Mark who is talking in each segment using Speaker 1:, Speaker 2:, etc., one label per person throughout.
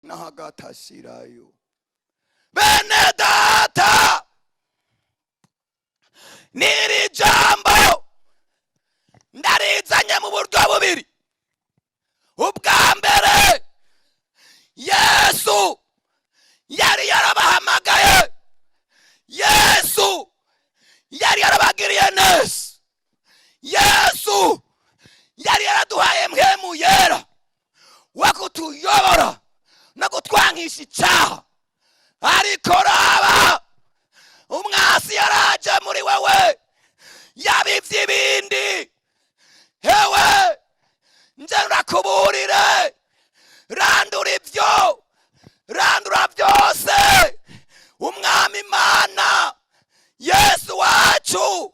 Speaker 1: Na hagati ashirayo. Bene data, n'iri jambo ndarizanye mu buryo bubiri. Ubwa mbere, Yesu yari yarabahamagaye, Yesu yari yarabagiriye neza, Yesu yari yaraduhaye Mpwemu Yera wo kutuyobora no kutwankisha icyaha. Ariko raba, umwasi yaraje muri wewe, yabivye ibindi. Hewe, nje ndakuburire, randura ibyo, randura byose. Umwami Imana Yesu wacu,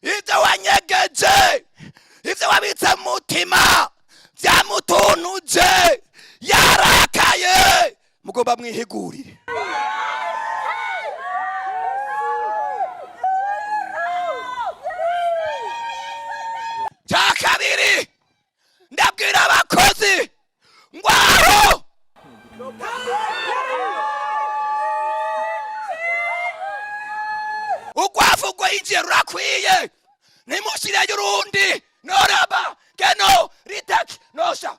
Speaker 1: ibyo wanyegeje, ibyo wabitse mu mutima byamutunuje, yarakaye, mugomba mwihigurire. Cya kabiri, ndabwira abakozi ngo aho urwavu rwinjiye rurakwiye, ntimushyireyo urundi. Noraba keno ritaki nosha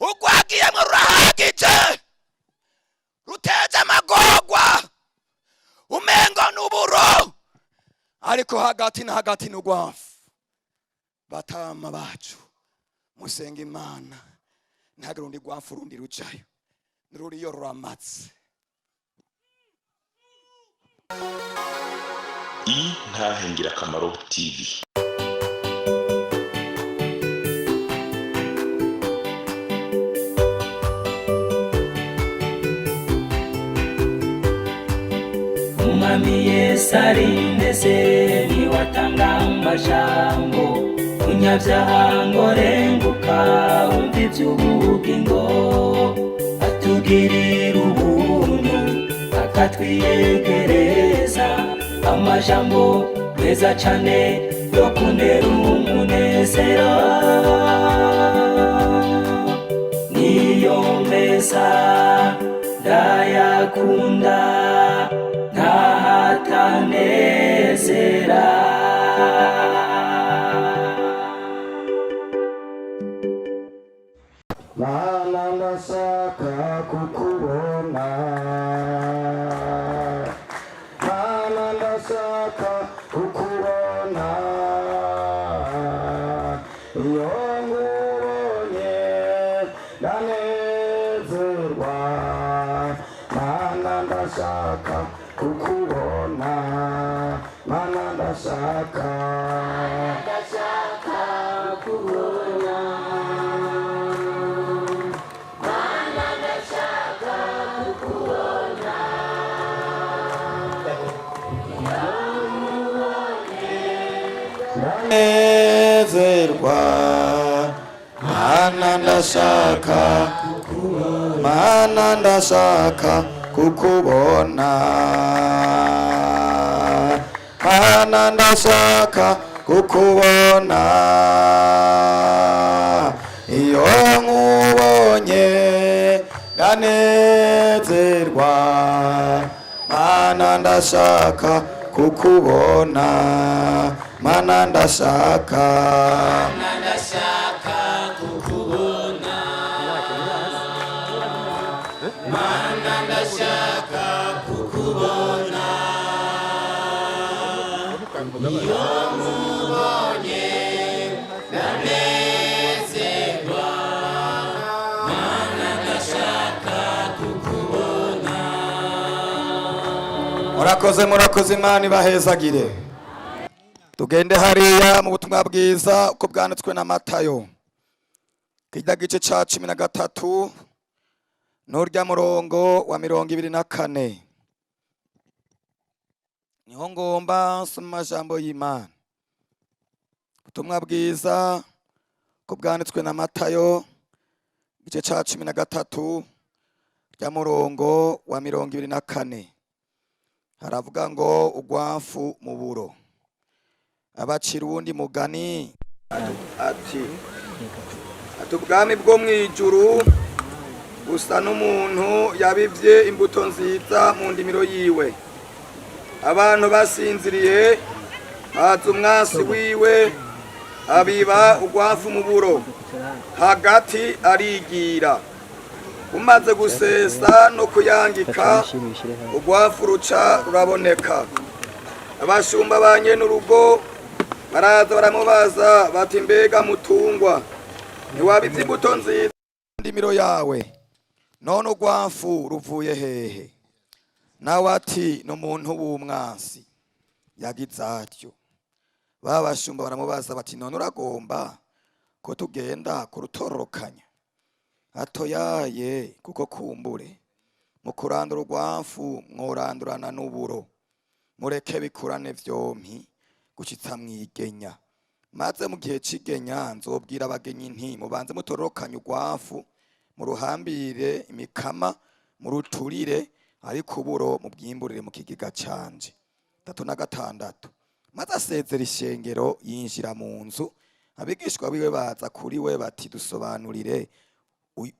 Speaker 1: urwagiyemo rurahagije, ruteje amagorwa, umengo n'uburo, ariko hagati na hagati n'urwafu. Batama bacu, musenga Imana ntihagire urundi rwafu rundi rujayo, ruriyo ruramatse.
Speaker 2: Intahe Ngirakamaro TV.
Speaker 3: Umwami Yesu arindeze, niwe atanga amajambo. Munyabyaha ngo renguka, wumva iby'ubugingo, atugirira ubuntu akatwiyegereza amajambo meza cane yo kuntera umunezero, niyo meza ndayakunda, ntahatanezera.
Speaker 1: Mana, ndashaka kukubona. Mana, ndashaka kukubona. Iyo nkubonye ndanezerwa. Mana, ndashaka kukubona. Mana, ndashaka.
Speaker 3: Ndashaka kubona. Mana, ndashaka kukubona.
Speaker 1: Ndanezerwa. Mana, ndashaka. Mana, ndashaka kukubona. Mana, ndashaka kukubona. Iyo nkubonye ndanezerwa. Mana, ndashaka kukubona. Mana, ndashaka.
Speaker 3: Ndashaka kukubona. Mana, ndashaka kukubona. Iyo nkubonye ndanezerwa. Mana, ndashaka kukubona.
Speaker 1: Murakoze, murakoze, Imana ibahezagire. Tugende hariya mu butumwa bwiza uko bwanditswe na Matayo, kirya gice ca 13 n'urya murongo wa 24, niho ngomba nsoma amajambo y'Imana. Ubutumwa bwiza uko bwanditswe na Matayo, igice ca 13, rya murongo wa 24, haravuga ngo: "Ugwafu mu buro." Abacira uwundi mugani ati: Ati ubwami bwo mu ijuru busa n'umuntu yabivye imbuto nziza mu ndimiro yiwe. Abantu basinziriye, haza umwansi wiwe, abiba urwafu mu buro hagati, arigira. Umaze gusesa no kuyangika, urwafu ruca ruraboneka. Abashumba ba nyenurugo baraza, baramubaza bati: "Mbega mutungwa, ntiwabivye imbuto nziza ndimiro yawe? None urwafu ruvuye hehe?" Nawe ati: "Ni umuntu w'umwansi yagize atyo." Ba bashumba baramubaza bati: "None uragomba ko tugenda kurutororokanya?" Atoyaye, kuko kumbure mu kurandura urwafu mworandurana n'uburo. Mureke bikurane vyompi gushitsa mwigenya, maze mu gihe c'igenya nzobwira abagenyi nti: 'Mubanze mutororokanye urwafu, muruhambire imikama, muruturire, ariko uburo mubwimburire mu kigega canje.'" 36. Maze asezera ishengero, yinjira mu nzu. Abigishwa biwe baza kuri we bati: "Dusobanurire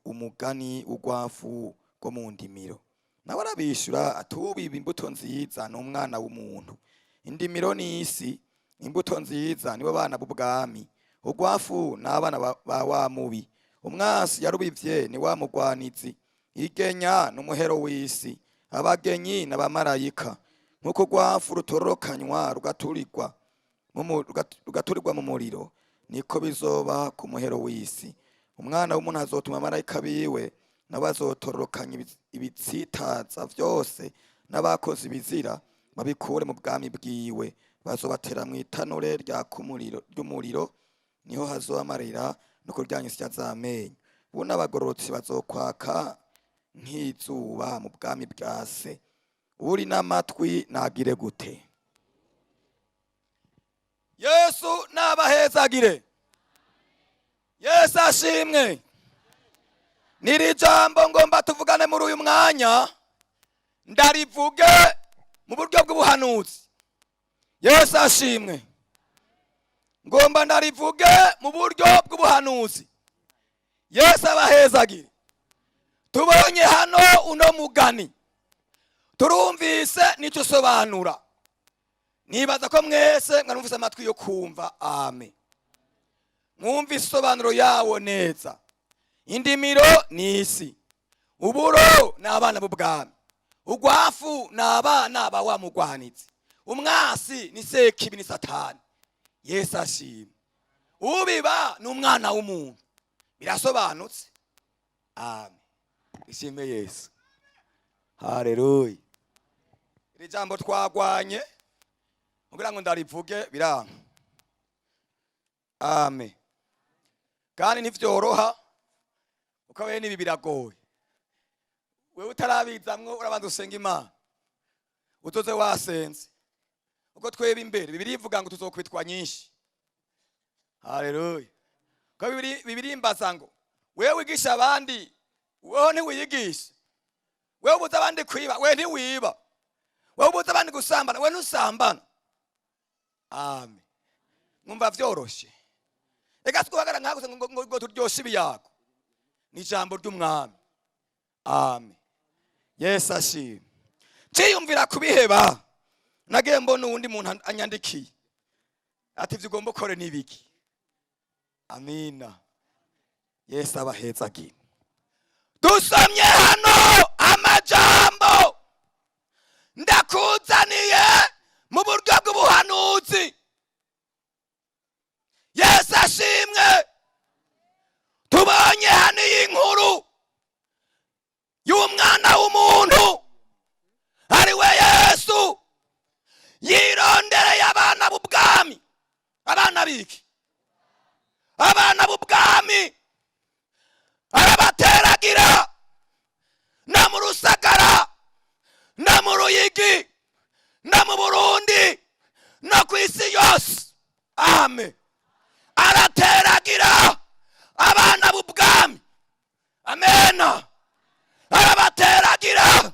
Speaker 1: umugani w'urwafu rwo mu ndimiro." Nawe arabishura ati: "Ubiba imbuto nziza ni Umwana w'umuntu. Indimiro ni isi. Imbuto nziza nibo bana b'ubwami. Urwafu ni abana ba wa mubi. Umwansi yarubivye ni wa mugwanizi. Igenya ni umuhero w'isi. Abagenyi n'abamarayika. Nk'uko urwafu rutororokanywa rugaturirwa mu muriro, niko bizoba ku muhero w'isi. Umwana w'umuntu azotuma abamarayika biwe, nabo bazotororokanya ibitsitaza vyose n'abakoze ibizira, babikure mu bwami bwiwe. Bazobatera mu itanure ryaka umuriro ry'umuriro, niho hazoba amarira no kuryanya insya z'amenyo. Bo n'abagororotsi bazokwaka nk'izuba mu bwami bwa Se. Uri n'amatwi nagire gute?" Yesu nabahezagire. Yesu ashimwe. Niri jambo ngomba tuvugane muri uyu mwanya, ndarivuge mu buryo bw'ubuhanuzi. Yesu ashimwe. Ngomba ndarivuge mu buryo bw'ubuhanuzi. Yesu abahezagire. Tubonye hano uno mugani, turumvise n'icyo usobanura. Nibaza ko mwese mwarumvise amatwi yo kumva. Amen. Mwumve isobanuro yawo neza. Indimiro ni isi, uburo ni abana b'ubwami, urwafu ni abana ba wa mugwanizi, umwasi ni sekibi, ni Satani. Yesu ashimwe. Ubiba ni Umwana w'umuntu. Birasobanutse. Amen. Ishimwe Yesu. Haleluya. Iri jambo twagwanye kugira ngo ndarivuge, biranga. Amen. Kandi ntivyoroha, uko bene ibi biragoye. Wewe utarabizamwo, urabanza usenga Imana, uzoze wasenze, uko tweba imbere Bibiliya ivuga ngo tuzokwitwa nyinshi. Haleluya. Ko Bibiliya imbaza ngo: "Wewe wigisha abandi, wewe ntiwiyigisha? Wewe ubuza abandi kwiba, wewe ntiwiba? Wewe ubuza abandi gusambana, wewe ntusambana?" Amen. Mwumva vyoroshe? Reka twuhagara nkaho gusa ngo turyoshe ibiyago. Ni ijambo ry'Umwami. Amen. Yesu ashimwe. Ciyumvira kubiheba, nagiye mbona uwundi muntu anyandikiye ati: "Ivyo ugomba ukore n'ibiki?" Amina. Yesu abahezagire. Dusomye hano amajambo ndakuzaniye mu buryo bw'ubuhanuzi. Yesu ashimwe. Tubonye hano iyi nkuru y'Umwana w'umuntu, ari we Yesu, yirondereye abana b'ubwami. Abana biki? Abana b'ubwami. Arabateragira no mu Rusagara, no mu Ruyigi, no mu Burundi, no ku isi yose. Amen. Arateragira abana b'ubwami. Amena. Arabateragira.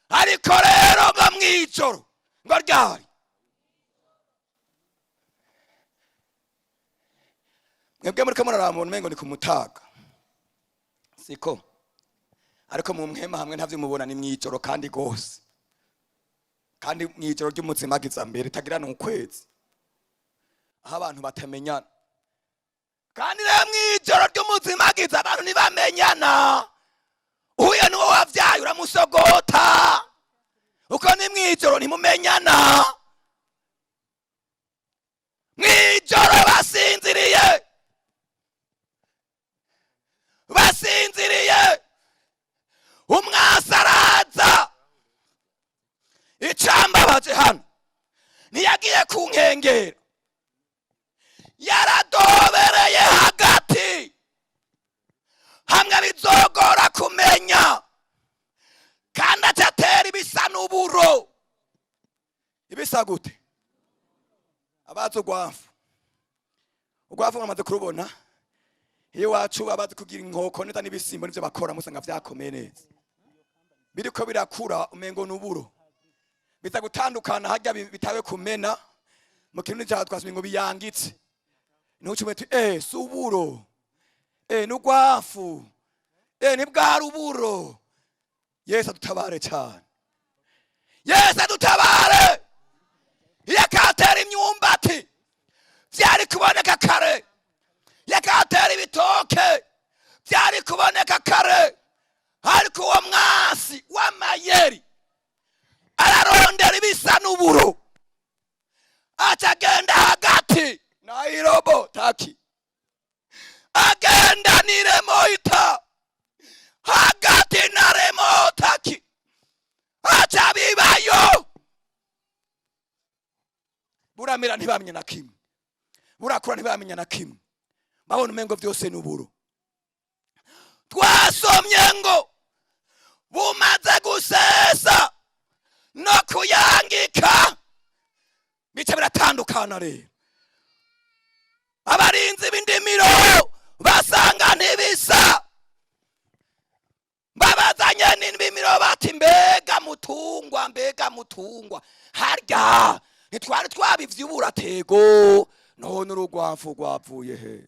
Speaker 1: Ariko rero ngo mw'ijoro ngo ryari? Mwebwe muriko muraraba umuntu umengo ni ku mutaga, siko? Ariko mu mpwema hamwe ntavyo mubona, ni mw'ijoro kandi gose, kandi mw'ijoro ry'umuzimagiza mbere itagira n'ukwezi, aho abantu batamenyana. Kandi rero mw'ijoro ry'umuzimagiza abantu ntibamenyana. Uhuye n'uwo wavyaye uramusogota, uko ni mw'ijoro ntimumenyana. Mw'ijoro basinziriye, basinziriye, umwasi araza. Icambabaje hano, ntiyagiye ku nkengero, yaradobereye hagati hamwe bizogora kumenya, kandi acatera ibisa n'uburo. Ibisa gute? Abazi urwafu, urwafu bamaze kurubona iwacu, abazi kugira inkoko neza n'ibisimbo nivyo bakora, musanga vyakomeye neza, biriko birakura umengo n'uburo, biza gutandukana harya bitawe kumena. Mu kirundi cyawe twasomye ngo biyangitse, ntucume tu si uburo, n'urwafu, ni bwa ruburo. Yesu adutabare cyane, Yesu adutabare. Iyo akatera imyumbati byari kuboneka kare, iyo akatera ibitoke byari kuboneka kare, ariko uwo mwasi w'amayeri ararondera ibisa n'uburo, acagenda hagati nairobo taki, agenda niremoita hagati na remotaki, aca bibayo, buramera ntibamenya na kimwe, burakura ntibamenya na kimwe, babona umengo byose ni uburo. Twasomye ngo bumaze gusesa no kuyangika, bica biratandukana. Rero abarinzi b'indimiro basanga ntibisa, babazanye n'indimiro bati: "Mbega mutungwa, mbega mutungwa, harya ntitwari twabivyibura tego? None urugwafu rwapfuye he?"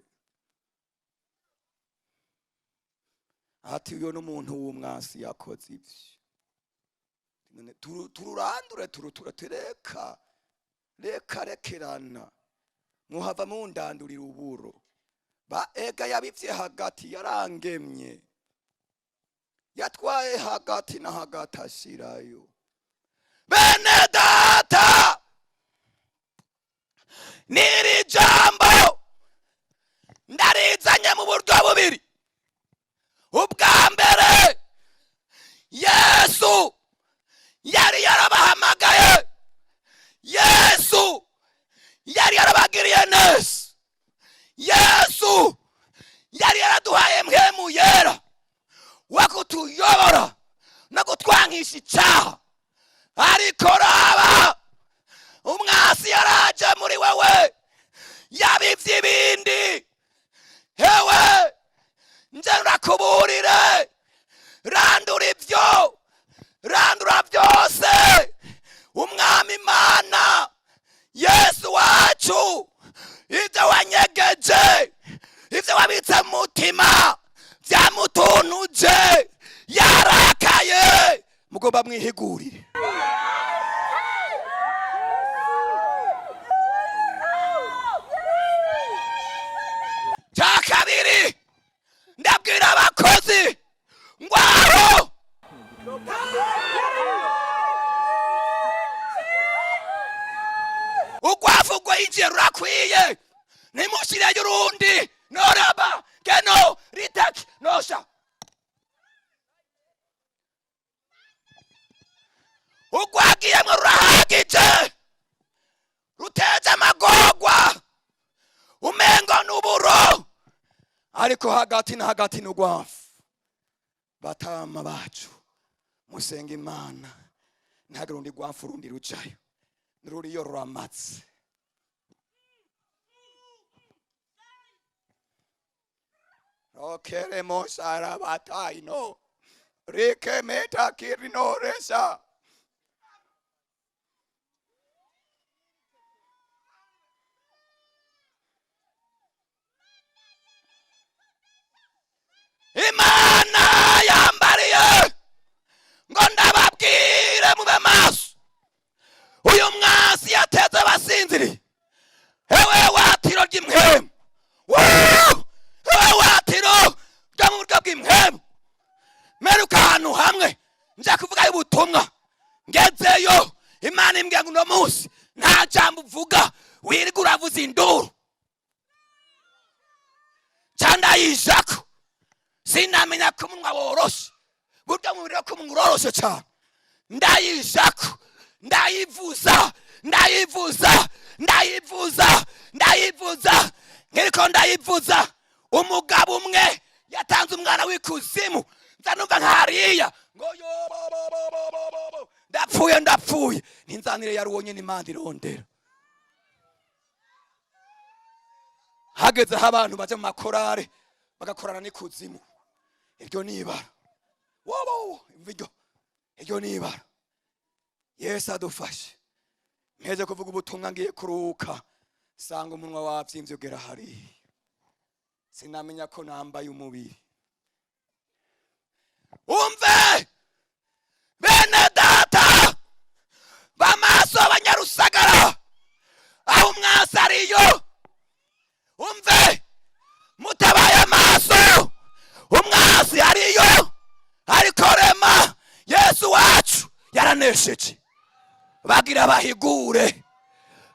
Speaker 1: Ati: "Uyo n'umuntu w'umwasi yakoze ivyo. None tururandure, turuture." Reka reka, rekerana, muhava mundandurira uburo. Ba ega yabivye hagati, yarangemye, yatwaye hagati na hagati ashirayo. Bene data, n'iri jambo ndarizanye mu buryo bubiri. Ubwa mbere, Yesu yari yarabahamagaye, Yesu yari yarabagiriye neza, Yesu yari yaraduhaye mpwemu yera wo kutuyobora no kutwankisha icyaha. Ariko raba, umwasi yaraje muri wewe, yabivye ibindi. Hewe, nje ndakuburire: randura ibyo, randura byose. Umwami Imana Yesu wacu, ibyo wanyegeje, ibyo wabitse mu mutima byamutunuje, yarakaye, mugomba mwihigurire. Cya kabiri, ndabwira abakozi ngo aho urwavu rwinjiye rurakwiye, ntimushyireyo urundi. Noraba keno ritaki nosha urwagiyemwo rurahagije, ruteje amagorwa, umengo n'uburo, ariko hagati na hagati n'urwafu. Batama bacu, musenga Imana ntihagire urundi rwafu rundi rujayo, ruriyo ruramatse. Rokeremosarabataino rikemetakirinoresa. Imbwira ngo uno munsi nta jambo uvuga, wirirwa uravuza induru. Candayijako, sinamenya ko umunwa woroshe. Burya mubiri wo kumunwa uroroshe cyane. Ndayijako, ndayivuza, ndayivuza, ndayivuza, ndayivuza. Nkiriko ndayivuza, umugabo umwe yatanze umwana w'ikuzimu. Nza numva nkariya ngo yo, ndapfuye, ndapfuye. Ninzanire yari uwo nyine Imana irondera. Hageze aho abantu baja mu makorare bagakorana n'ikuzimu, iryo ni ibara. Wobo iryo ni ibara. Yesu adufashe. Mpeze kuvuga ubutumwa, ngiye kuruhuka, sanga umunwa wavyimbye ugera hariya. Sinamenya ko nambaye umubiri. Umve bene data b'amaso, abanyarusagara, aho umwasi ariyo. Umve, mutabaye amaso, umwasi ariyo. Ariko rema, Yesu wacu yaranesheje. Bagira bahigure,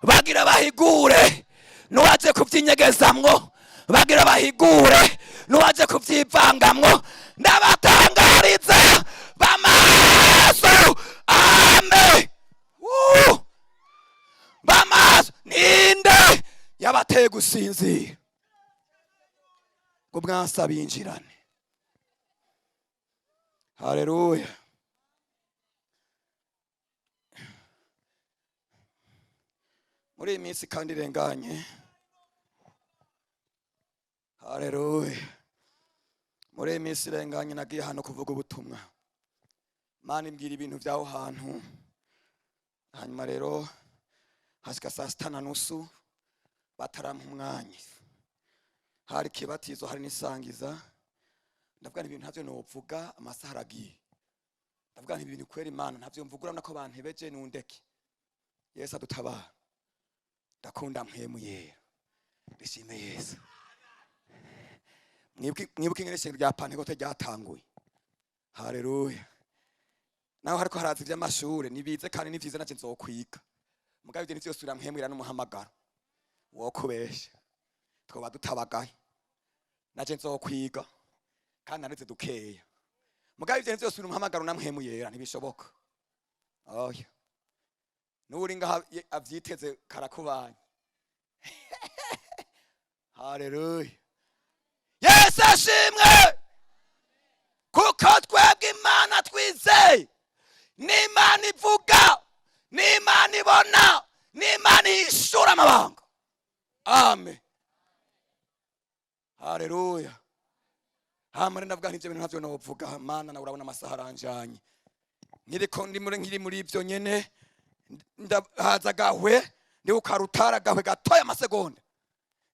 Speaker 1: bagira bahigure nuwaje kubyinyegezamwo, bagira bahigure nuwaje kubyivangamwo. Ndabatangariza, bamaso, ame. Woo! Bamaso, ninde yabateye gusinzira ngo mwasa binjirane? Haleluya. Muri iyi minsi kandi irenganye, haleluya, muri iyi minsi irenganye nagiye hano kuvuga ubutumwa. Mana imbwira ibintu by'aho hantu. Hanyuma rero hasika saa 6:30, batarampa umwanya. Hari kibatizo, hari n'isangiza. Ndavuga nti ibintu ntavyo novuga, amasaha aragiye. Ndavuga nti ibintu kwera Imana ntavyo mvuga, urabona ko bantebeje, nundeke. Yesu adutabara. Ndakunda mpwemu yera, rishime Yesu. Mwibuke ingene ishengero rya Pantekote ryatanguye. Haleluya. Naho hariko haraza ivy'amashure, nibize kandi ni vyiza, naje nzokwiga. Mugabo ivyo ntivyosubira mpwemu n'umuhamagaro wo kubesha, twoba dutabagaye. Naje nzokwiga kandi naretse dukeya. Mugabo ivyo ntivyosubira umuhamagaro na mpwemu yera, ntibishoboka. Oya, n'uri ngaha avyiteze karakubanye. Haleluya. Yesu ashimwe, kuko twebwe Imana twizeye n'Imana ivuga, n'Imana ibona, n'Imana ihishura amabanga. Amen. Haleluya. Hama rero ndavuga nti ivyo bintu ntavyo novuga. Mana, nawe urabona amasaha aranjanye. Nkiriko ndi muri, nkiri muri ivyo nyene, haza gahwe ndi ukarutara, gahwe gatoya, amasegonda.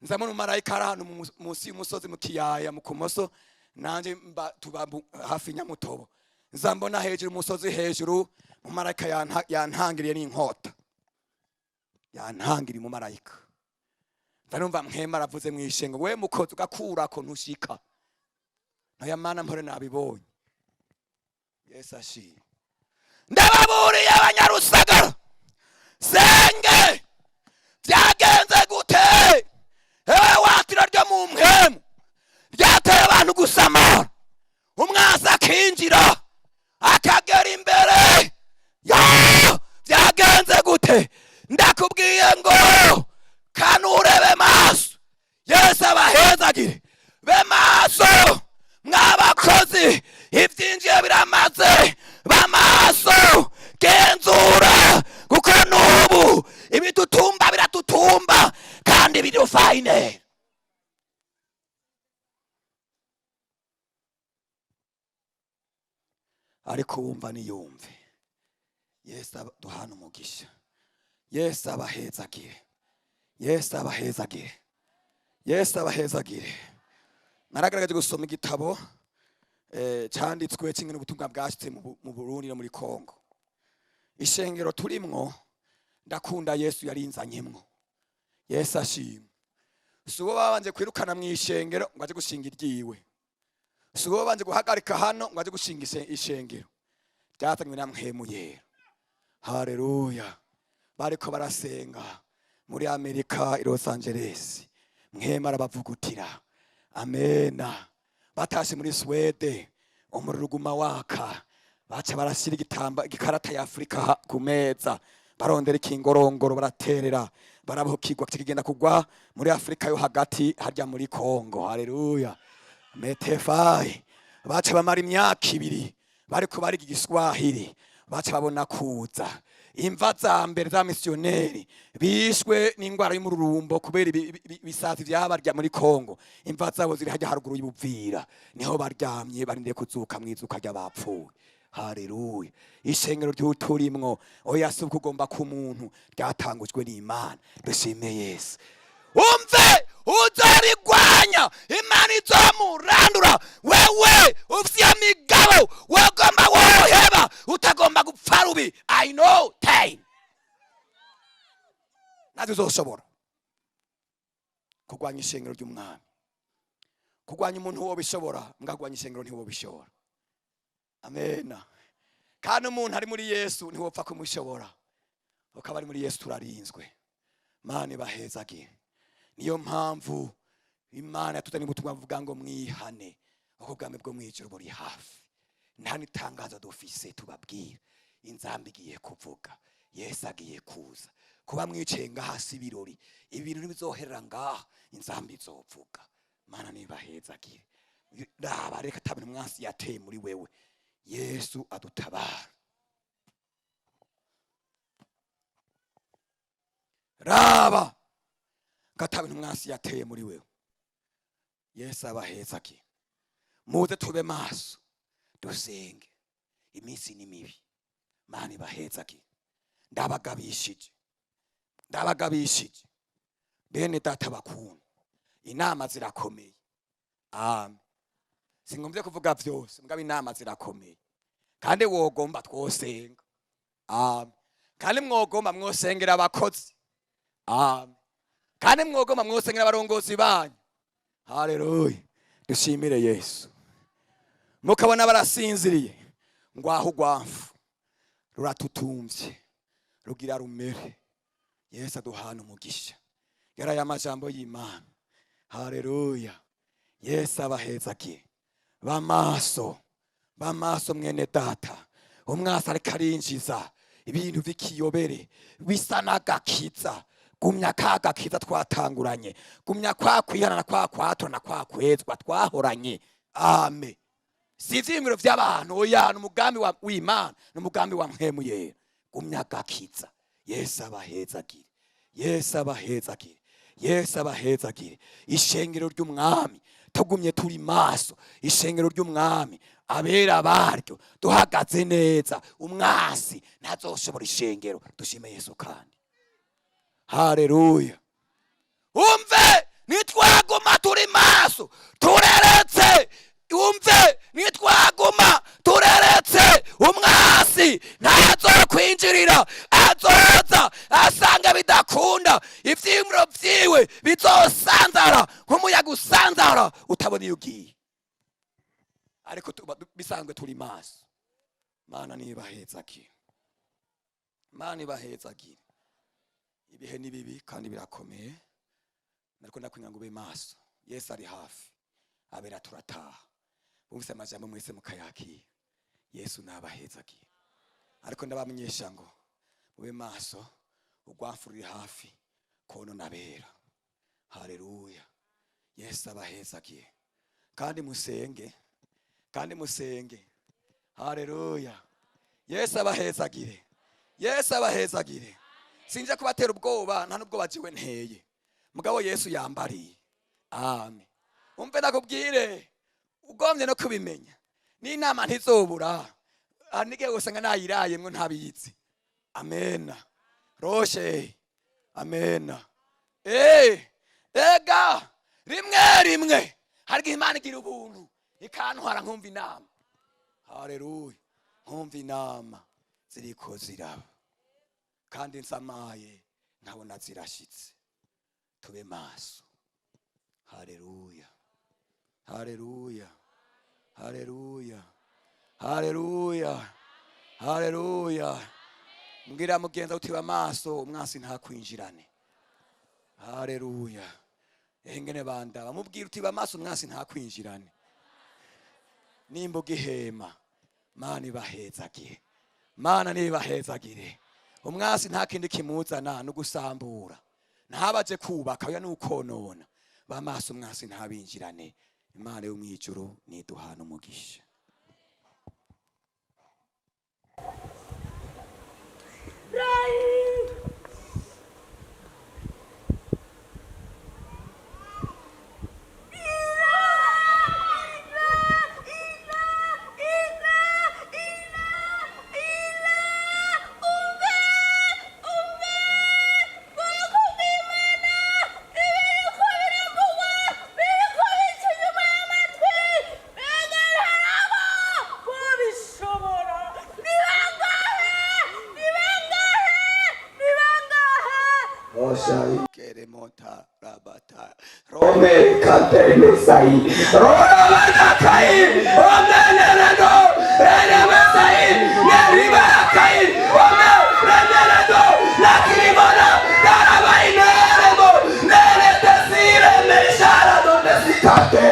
Speaker 1: Nzamubona umumarayika ari ahantu munsi y'umusozi mu kiyaya mu kumoso, nanje mba tuba hafi Nyamutobo. Nzambona hejuru umusozi hejuru, umumarayika yantangiriye n'inkota, yantangiriye umumarayika. Ndanumva mpwema aravuze mwishengo: "We mukozi, ugakurako ntushika." Ntoya Mana, mpore nabibonye. Yesu ashimwe. Ndababuriye abanyarusagara, senge byagenze gute? Ewe watira ryo mu mpwemu ryateye abantu gusamara, umwansi akinjira akagera imbere ya, byagenze gute? Ndakubwiye ngo kanurebe maso. Yesu abahezagire. Be maso mwabakozi, ibyinjiye biramaze. Bamaso, genzura, kuko n'ubu ibitutumba biratutumba kandi biri fine. Ariko wumva niyumve. Yesu duhana umugisha. Yesu abahezagire, Yesu abahezagire, Yesu abahezagire. Naragaragaje gusoma igitabo canditswe kimwe n'ubutumwa bwashitse mu Burundi no muri Kongo. Ishengero turimwo, ndakunda Yesu yarinzanyemwo. Yesu ashimwe. Si uwo babanje kwirukana mu ishengero ngo aje gushinga iryiwe, si uwo babanje guhagarika hano ngo aje gushinga ishengero ryazanywe na mpwemu yera. Haleluya. Bariko barasenga muri Amerika i Los Angeles, mwema arabavugutira. Amena. Batashe muri Swede, umuriro uguma waka. Baca barashyira igitamba igikarata ya Afurika ku meza, barondera ikingorongoro, baraterera, barabukirwa, kigenda kugwa muri Afurika yo hagati, harya muri Kongo. Haleluya. Metefayi. Baca bamara imyaka 2 bariko bariga igiswahili. Baca babona kuza imva za mbere za misiyoneri bishwe n'ingwara y'umururumbo kubera ibisazi vyabarya muri Kongo. Imva zabo ziri hajya haruguru y'Ubuvira, niho baryamye barindiye kuzuka mwizuka ry'abapfuye. Haleluya. Ishengero ry'uturimwo, oya, si ukugomba k'umuntu, ryatangujwe n'Imana. Dushime Yesu. Umve, uzorigwanya Imana izomurandura. Wewe ufise iyo migabo, wogomba woheba, utagomba gupfa rubi. I know time nazo uzoshobora kurwanya ishengero ry'umwami. Kurwanya umuntu wobishobora, mbwa ishengero ntiwobishobora. Amena. Kandi umuntu ari muri Yesu ntiwopfa kumushobora. Ukaba ari muri Yesu, turarinzwe. Mana ibahezagire. Niyo mpamvu Imana yatuzaniye ubutumwa buvuga ngo mwihane, aho ubwami bwo mwijuru buri hafi. Nta n'itangazo dufise tubabwira. Inzamba igiye kuvuga, Yesu agiye kuza. Kuba mwicaye ngaha si ibirori, ibi bintu ntibizoherera ngaha, inzamba izovuga. Mana nibahezagire. Raba reka atabintu umwansi yateye muri wewe. Yesu adutabara. Raba gatabintu umwansi yateye muri wewe. Yesu abahezagire. Muze tube maso, dusenge, iminsi ni mibi. Mana ibahezagire. Ndabagabishije, ndabagabishije, bene data bakunda. Inama zirakomeye. Amen. Singombye kuvuga vyose, mugabo inama zirakomeye, kandi wogomba twosenga. Amen. Kandi mwogomba mwosengera abakozi. Amen. Kandi mwogomba mwosengera abarongozi banyu. Haleluya. Dushimire Yesu. Mukabona barasinziriye, ngwaho ugwamfu ruratutumvye, rugira rumere. Yesu aduhana umugisha. Yaraye amajambo y'Imana. Haleluya. Yesu abahezagire. Bamaso, bamaso, mwene data. Umwasi ariko arinjiza ibintu vy'ikiyobere bisa n'agakiza. Gumya ka gakiza twatanguranye, gumya kwa kwihana, kwa kwatura na kwa kwezwa twahoranye. Amen. Si ivyiyumviro vy'abantu, oya, ni umugambi w'Imana, ni umugambi wa Mpwemu Yera. Gumya agakiza. Yesu abahezagire. Yesu abahezagire. Yesu abahezagire. Ishengero ry'umwami, tugumye turi maso. Ishengero ry'umwami, abera baryo duhagaze neza, umwasi ntazoshobora ishengero. Dushime Yesu kandi. Haleluya. Umve, nitwaguma turi maso, tureretse. Umve, nitwaguma tureretse, umwasi ntazokwinjirira. Azoza asanga bidakunda, ivyiyumviro vyiwe bizosanzara nk'umuyaga usanzara utabona iyo ugiye. Ariko tuba bisanzwe turi maso. Mana nibahezagire, Mana ibahezagire. Ibihe ni bibi kandi birakomeye, nariko ndakwinga ngo ube maso. Yesu ari hafi, abera turataha. Bumvise amajambo mwese mukayakira. Yesu nabahezagire. Ariko ndabamenyesha ngo mube maso, urwafu ruri hafi konona abera. Haleluya. Yesu abahezagire. Kandi musenge, kandi musenge. Haleluya. Yesu abahezagire. Yesu abahezagire. Sinje kubatera ubwoba, nta n'ubwoba jiwe nteye, mugabo Yesu yambariye. Amen. Umve ndakubwire, ugombye no kubimenya, n'inama ntizobura. Hari n'igihe usanga nayirayemwo ntabizi. Amena. Roshe. Amena. Ega rimwe rimwe hari igihe Imana igira ubuntu ikantwara, nkumva inama. Haleluya. Nkumva inama ziriko ziraba, kandi nsamaye nkabona zirashitse. Tube maso. Haleluya, haleluya, haleluya, haleluya, haleluya. Mbwira mugenza utiba amaso, umwansi ntakwinjirane. Haleluya! Engene bandaba, mubwira utiba amaso, umwansi ntakwinjirane. Nimba ugihema, Mana ibahezagire, Mana nibahezagire. Umwansi nta kindi kimuzana no gusambura, ntabaje kubaka, oya, nukonona. Bamaso, umwansi ntabinjirane. Imana yo mwijuru niduhana umugisha.
Speaker 4: Kubishobora ni bangahe? Ni bangahe? Ni bangahe?
Speaker 1: Keremota rabata rome katenesai rorabakai omeneredo renemesai neribarakai ome reneredo nakirimana darabai neremo neretesire meshara donesikate.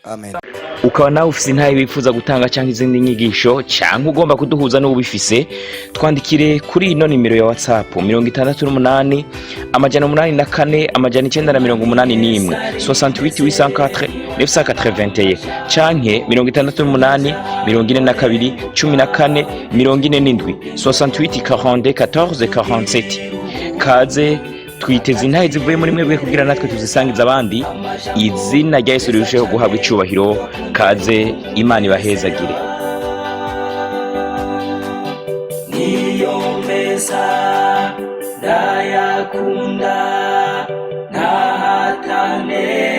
Speaker 1: Amen.
Speaker 2: Ukaba nawe ufise intahe wifuza gutanga cyangwa izindi nyigisho, cyangwa ugomba kuduhuza n'ubifise, twandikire kuri ino nimero ya WhatsApp: 68 804 981, 68 804 981, canke 68 42 14 47, 68 42 14 47. Kaze twiteze intahe zivuye muri mwebwe kugira natwe tuzisangize abandi, izina rya Yesu rirusheho guhabwa icubahiro. Kaze, Imana ibahezagire.
Speaker 3: Niyo meza ndayakunda ntahatane.